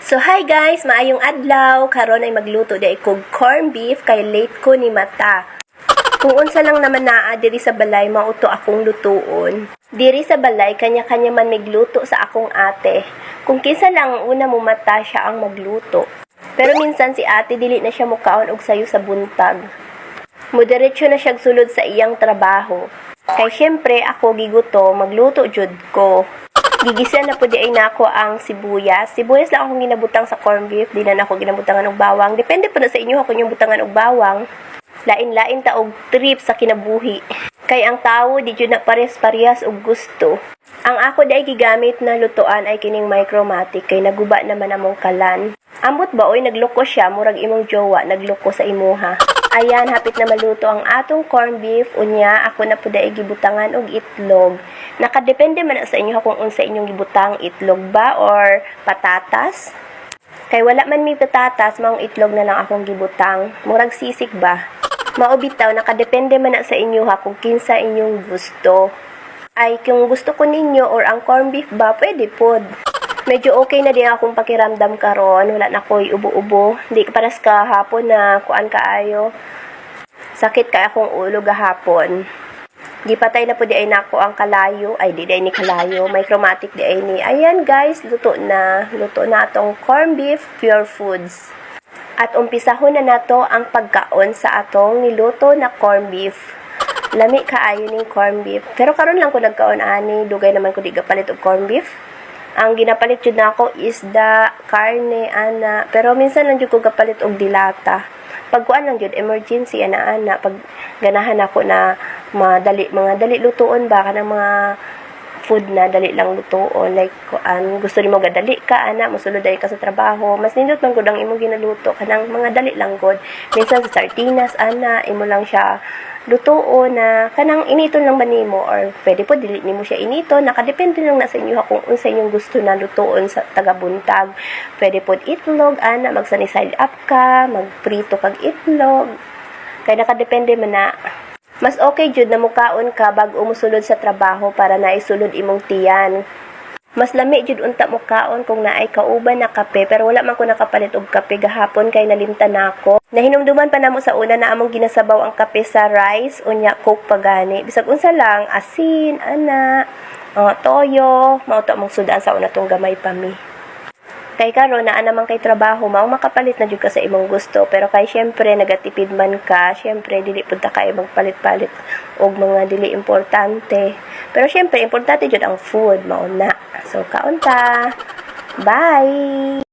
So hi guys, maayong adlaw. Karon ay magluto di kog corn beef kay late ko ni mata. Kung unsa lang naman naa diri sa balay, mao to akong lutuon. Diri sa balay, kanya-kanya man migluto sa akong ate. Kung kinsa lang ang una mo mata, siya ang magluto. Pero minsan si ate, dili na siya mukaon og sayo sa buntag. Mudiretso na siya sulod sa iyang trabaho. Kay syempre ako giguto, magluto jud ko. Gigisa na po diay nako ang sibuyas. Sibuyas lang akong ginabutang sa corn beef, di na nako ginabutangan og bawang. Depende po na sa inyo kung inyong butangan og bawang. Lain-lain ta og trip sa kinabuhi. Kay ang tawo, di jud na pares-parehas og gusto. Ang ako diay gigamit na lutuan ay kining Micromatic kay naguba naman among kalan. Ambot ba oy, nagloko siya, murag imong jowa nagloko sa imuha. Ayan, hapit na maluto ang atong corn beef. Unya, ako na po diay gibutangan og itlog. Nakadepende man na sa inyo kung unsa inyong gibutang, itlog ba or patatas. Kay wala man may patatas, maong itlog na lang akong gibutang. Murag sisig ba? Mao bitaw, nakadepende man na sa inyo ha kung kinsa inyong gusto. Ay, kung gusto ko ninyo or ang corn beef ba, pwede pod. Medyo okay na din akong pakiramdam karon, wala na ko'y ubo-ubo. Di ka paras kahapon na kuan kaayo. Sakit kay akong ulo gahapon. Gipatay na po diay nako ang kalayo. Ay, di diay ni kalayo. Micromatic diay ni. Ayan guys, luto na. Luto na atong corn beef pure foods. At umpisahon na nato ang pagkaon sa atong niluto na corn beef. Lami kaayo ning corn beef. Pero karon lang ko nagkaon ani, dugay naman ko di gapalit og corn beef. Ang ginapalit jud nako isda, karne, ana. Pero minsan lang jud ko gapalit og dilata. Pag kuan lang jud, emergency ana ana, pag ganahan ako na madali, mga dali lutuon ba, kanang mga food na dali lang lutuon, like kuan, gusto nimo gadali ka ana, mosulod ka sa trabaho, mas nindot man gud ang imong ginaluto, kanang mga dali lang gud. Minsan sa sardinas ana, imo lang siya lutuon na kanang initon lang ba nimo or pwede po dili nimo siya initon. Nakadepende lang na sa inyo kung unsa inyong gusto na lutuon sa tagabuntag. Pwede pod itlog ana, mag sunny side up ka, magprito kag itlog, kay nakadepende man na. Mas okay jud na mukaon ka bago musulod sa trabaho para naisulod imong tiyan. Mas lami jud unta mukaon kung naay kauban na kape, pero wala man ko nakapalit og kape gahapon kay nalimtan nako. Nahinumduman pa namo sa una na among ginasabaw ang kape sa rice, unya Coke pa gani. Bisag unsa lang, asin, ana, toyo, mao to among sudan sa una tong gamay pa mi. Kay karon naa naman kay trabaho, mao makapalit na jud ka sa imong gusto, pero kay syempre nagatipid man ka, syempre dili pud ta kay magpalit-palit og mga dili importante. Pero syempre importante jud ang food, mao na. So kaon ta. Bye.